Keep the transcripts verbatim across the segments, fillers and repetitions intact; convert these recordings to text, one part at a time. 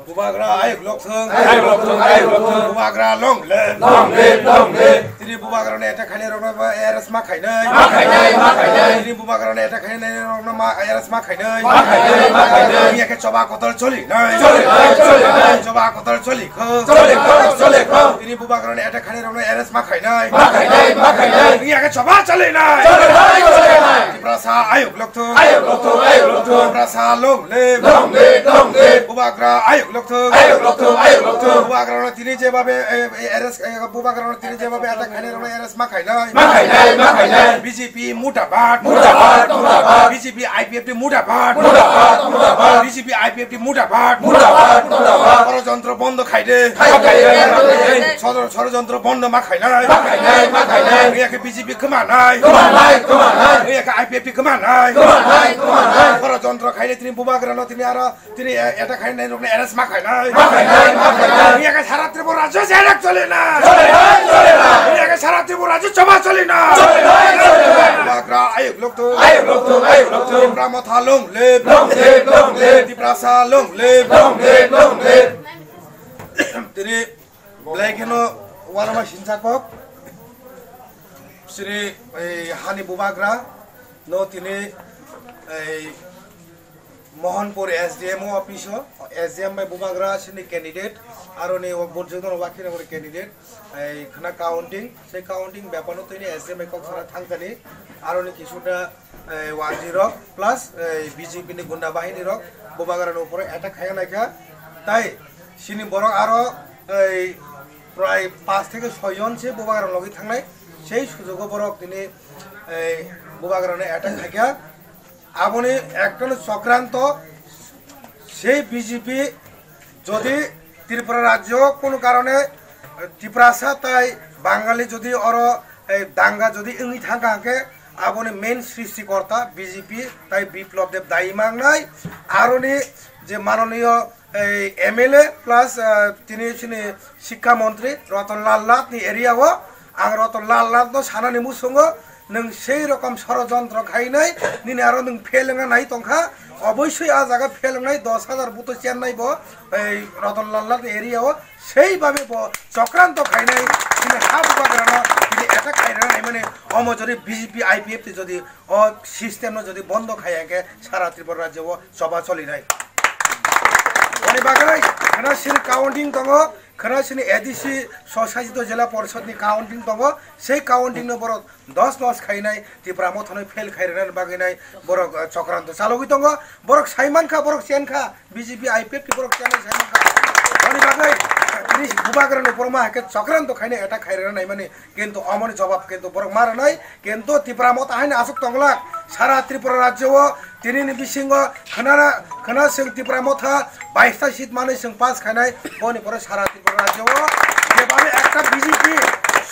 Bubagra ayuk lokthung. Ayuk lokthung, ayuk lokthung. Bubagra long live. Long live, long live. Tini bubagra ni attack khainai rokno ba arrest ma khainai. Ma khainai, ma khainai. Tini bubagra ni attack khainai rokno ma arrest ma khainai. Ma khainai, ma khainai. Iya khe choba kotor choli nai. Choli nai, choli nai. Choba kotor choli kho. Choli kho, choli kho. Tini bubagra ni attack khainai rokno arrest ma khainai. Ma khainai, ma khainai. Iya khe choba choli nai. Choli nai, choli nai. Tiprasa ayuk lokthung. Ayuk lokthung, ayuk lokthung. Tiprasa long live. Long live, long live. Bubagra ayuk lokthung. Ayuk lokthung, ayuk lokthung. Bubagra no tini jebabe, eh, eh, arrest, eh, bubagra no tini jebabe attack khainai rokno arrest ma khainai. Ma khainai, ma khainai. B J P murdabad. Murdabad, murdabad. B J P I P F T murdabad. Murdabad, murdabad. B J P I P F T murdabad. Murdabad, murdabad. Shorojontro bondo khaide. Khai, khai, khai, khai, khai. Shoro-, shorojontro bondo ma khainai. Ma khainai, ma khainai. Iya khe B J P khmanai. Khmanai, khmanai. Iya khe I P F T khmanai. Khmanai, khmanai. Shorojontro khaide tini bubagra no tini aro tini, eh, attack khainai rokno arrest ma khainai. Ma khainai, ma khainai. Iya khe sara Tripura rajyo je attack choli na. Choli na, choli na. Iya khe sara Tripura rajyo choba choli na. Choli na, choli na. Bubagra ayuk lokthung. Ayuk lokthung, ayuk lokthung. Tipra motha long live. Long live, long live. Tiprasa long live. Long live, long live. Tini belai kheno uanama sinsa kok. Sini, eh, hani bubagra no tini, eh, Mohanpur S D M O office o, S D M bai bubagra sini candidate, aroni o burjudon wakina bore candidate, ei khna counting, sei counting bepar no tini S D M bai kok sana thangkani, aroni kisuda, ei, wazir rok plus, ei, B J P ni gunda bahini rok bubagra no upore attack khaya naikha, tai sini borok aro, ei, prai pas theke soi jon se bubagra logi thangnai, sei sujugo borok tini, ei, bubagra no attack khaikha. Aboni ekta chokranto, sei B J P jodi Tripura rajyo kono karone, eh, Tiprasa tai Bangali jodi oro, eh, danga jodi wngwi thangkha hwnkhe aboni main srishtikorta B J P tai Biplab Deb dayi mangnai. Aroni je manoniyo ei M L A plus, ah, tini chini Shikkha Montri Ratan Lal Nath ni area o ang Ratan Lal Nath no sanani muchungo, nwng sei rokom sorojontro khainai, nini aro nwng fail wngna nai tongkha, oboisoi a jaga fail wngnai, dos hajar buto chennai bo ei Ratan Lal Nath ni area o, sei babe bo chokranto khainai, chini ha bubagrano chini attack khairana naimani, omo jodi B J P I P F T jodi o system no jodi bondo khaiya khe sara Tripura rajyo o choba cholinai. Boni bagwi khwna sini counting tongo, khwna sini A D C swsajito jela porishod ni counting tongo, sei counting no borok dos nos khainai, Tipra Motha no fail khairwnani bagwi nai borok, eh, chokranto chalogwi tongo, borok saimankha, borok chenkha, B J P I P F T borok chenai saimankha. Boni bagwi tini bubagrano borok ma hai khe chokranto khainai, attack khairwna naimani, kintu omoni jobab kintu borok ma rwnai, kintu Tipra Motha haino aswk tonglak, sara Tripura rajyo o tinini bisingo khwnana, khwna chwng Tipra Motha baista seat manwi chwng pass khainai, boni pore sara Tripura rajyo o jebabe ekta B J P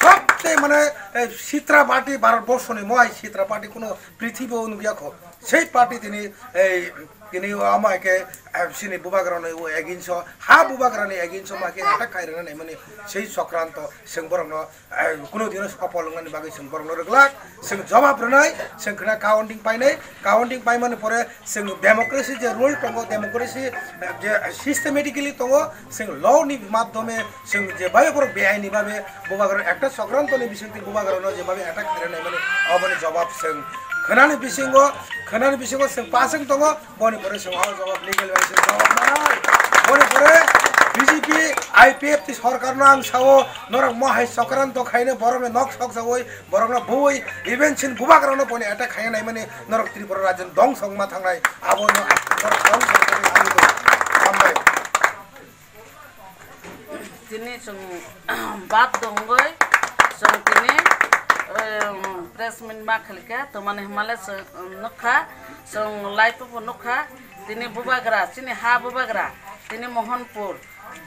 sobse mane, eh, sitra party Bharat borshoni mohai sitra party kuno prithibi o nukya kho. Sei party tini, ei, tini omo hai khe, eh, sini bubagrano against o, ha bubagrani against o ma khe attack khairwna naimani sei chokranto chwng borokno, eh, kuno dino sopol wngnani bagwi chwng borokno rwglak, chwng jawab rwnai, chwng khwna counting painai, counting paimani pore chwng democracy je rule tongo, democracy, eh, je systematically tongo, chwng law ni madhyome chwng je babe borok beaini babe bubagrano ekta chokranto ni bisingtwi bubagrano je babe attack khairwna naimani oboni jawab chwng khwnani bisingo, khwnani bisingo chwng paseng tongo. Boni pore chwng o jawab legal bai chwng jawab manai. Boni pore B J P I P F T sorkarno ang sao, norok mohai chokranto khaino borokno nok sok jaui, borokno bui, even chini bubagrano boni attack khaina naimani norok Tripura rajyoni dongso wngma thangnai. Abono norok dongso wngmani hambai. Tini chwng bad dongwi chwng tini, em, press meet ma khalikha, twmani hwnmale chwng nukha, chwng live o bo nukha, tini bubagra, chini ha bubagra, tini Mohanpur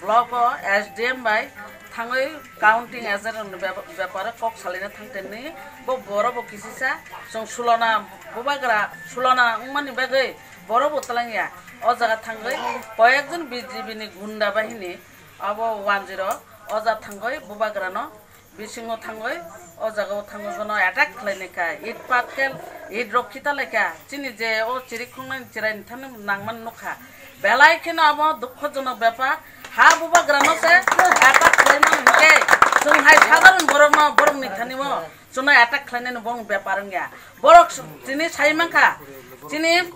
block o S D M bai thangwi counting agent rokni bep-, bepare kok salaina thangtani bo borok bo kisisa chwng sulona bubagra sulona wngmani bagwi borok bo twlangya o jaga thangwi koyekjon B J P ni gunda bahini. Abo one zero o ja thangwi bubagrano bisingo thangwi O jaga o thango jono attack khlainai kha, it patkel, it rok khita lai kha, chini je o chiri khongnai chirai ni thani nangman nukha. Belai kheno abo dukhojonok bepar, ha bubagra no se attack khlaimani hinkhe chwng hai sadharon borok no, borok ni thani o chwngno attack khlainai no bong bepar wngya. Borok s-, chini sai mankha, chini,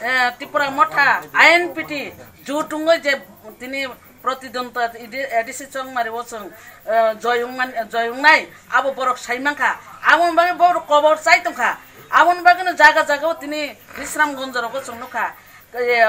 eh, Tipra Motha I N P T jut wngwi je tini Pratidwndwita A D C Chongmari o chwng, eh, joy wngman-, joy wngnai, abo borok sai mankha. Aboni bagwi borok kobor chai tongkha. Aboni bagwino jaga jaga o tini Bisramganj rogo chwng nukha. Eh,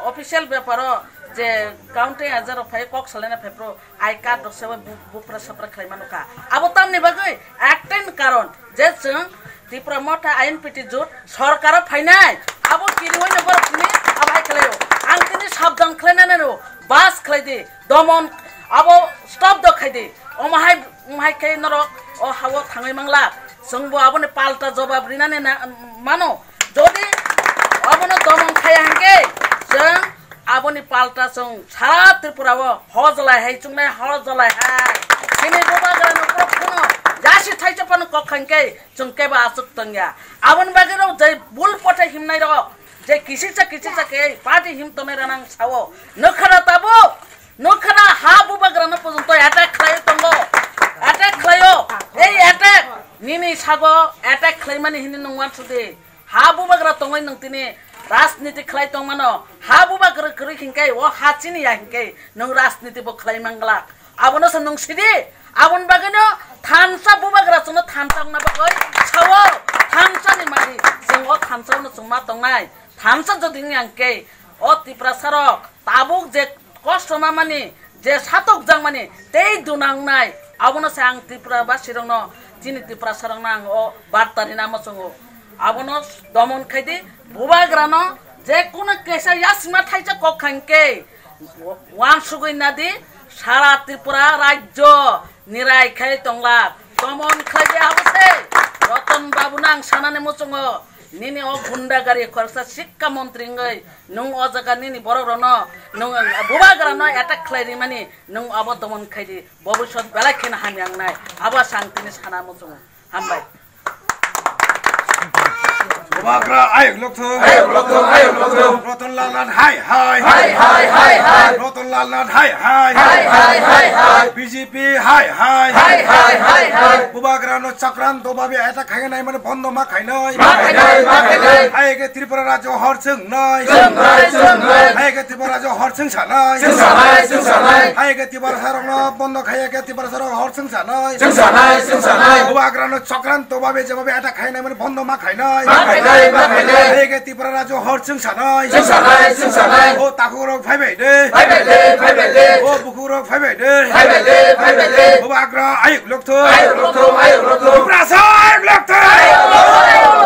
official bepar o je county hajar rok phai kok salaina phai pro I card rok se bu-, bupra sapra khlai mano kha. Abo tamni bagwi ektai karon je chwng Tipra Motha I N P T jut sorkar o phainai, abo kiriwi no borok ni abo hai khlaio. Ang tini sabdan khlainani rw, bas khlai di, domon abo stop do khai di. Omo hai, omo hai khe norok o hao thangwi mangla. Chwngbo aboni palta jobab rinani na-, mano. Jodi abono domon khaya hinkhe chwng aboni palta chwng sara Tripura o hojlai hai chwngnai, hojlai hai. Chini bubagra no borok phano yasi thaisa phano kok khankhe chwng kebo aswk tongya. Aboni bagwi rok jai bul pothai himnai rok, je kisisa kisisa khe party him tongnai rok nang sao. Nokha na tabuk, nokha na ha bubagra no pojonto attack khlai tongo. Attack khlaio. Ei attack, nini sago attack khlaimani hini nung wansudi. Ha bubagra tongwi nwng tini rajniti khlai tongmano. Ha bubagra kwrwi hinkhe o ha chini ya hinkhe nwng rajniti bo khlai manglak. Abono se nwng sidi. Aboni bagwino thansa bubagra chwngno thansa wngna bagwi sao. Thansani mari chwng o thansa no chwng ma tongnai. Thansa jodi wngya hinkhe o Tiprasa rok tabuk je kosto mamani, je satokjakmani tei dunangnai, abono se ang Tripura basirokno, chini Tiprasarokno ang o barta rina muchungo. Abono domon khaidi, bubagrano je kuno kesa yasima thaisa kok khankhe wansugwi nadi, sara Tripura rajyo nirai khai tonglak. Domon khaidi abo se Roton Babuno ang sanani muchungo. Nini o gunda gari khoroksa sikka montri wngwi nwng o jaga nini borok rokno nwng bubagra no attack khlai rimani nwng abo domon khai di, bobisot belai kheno hamya wngnai abo se ang tini sana muchungo. Hambai. Bubagra ayuk lokthung. Ayuk lokthung, ayuk lokthung. Roton Lal Nath hai hai. Hai hai hai hai. Roton Lal Nath hai hai. Hai hai hai hai. B J P hai hai. Hai hai hai hai. Bubagra no chakranto babe attack khaina nai mane bondo ma khainai. Ma khainai, ma khainai. Hai ke Tripura rajyo hor chwngnai. Chwngnai, chwngnai. Hai ke Tripura rajyo hor chwngsanai. Chwngsanai, chwngsanai. Hai ke Tiprasa rokno bondo khaiya ke Tiprasa rok hor chwngsanai. Chwngsanai, chwngsanai. Bubagra no chakranto babe je babe attack khainai mane bondo ma khainai. Ma khainai, ma khainai. Hai ke Tripura rajyo hor chwngsanai. Chwngsanai, chwngsanai. O takhuk rok phaibai de. Phaibai de, phaibai de. O bukhuk rok phaibai de. Phaibai de, phaibai de. Bubagra ayuk lokthung. Ayuk lokthung, ayuk lokthung. Tiprasa ayuk lokthung. Ayuk lokthung.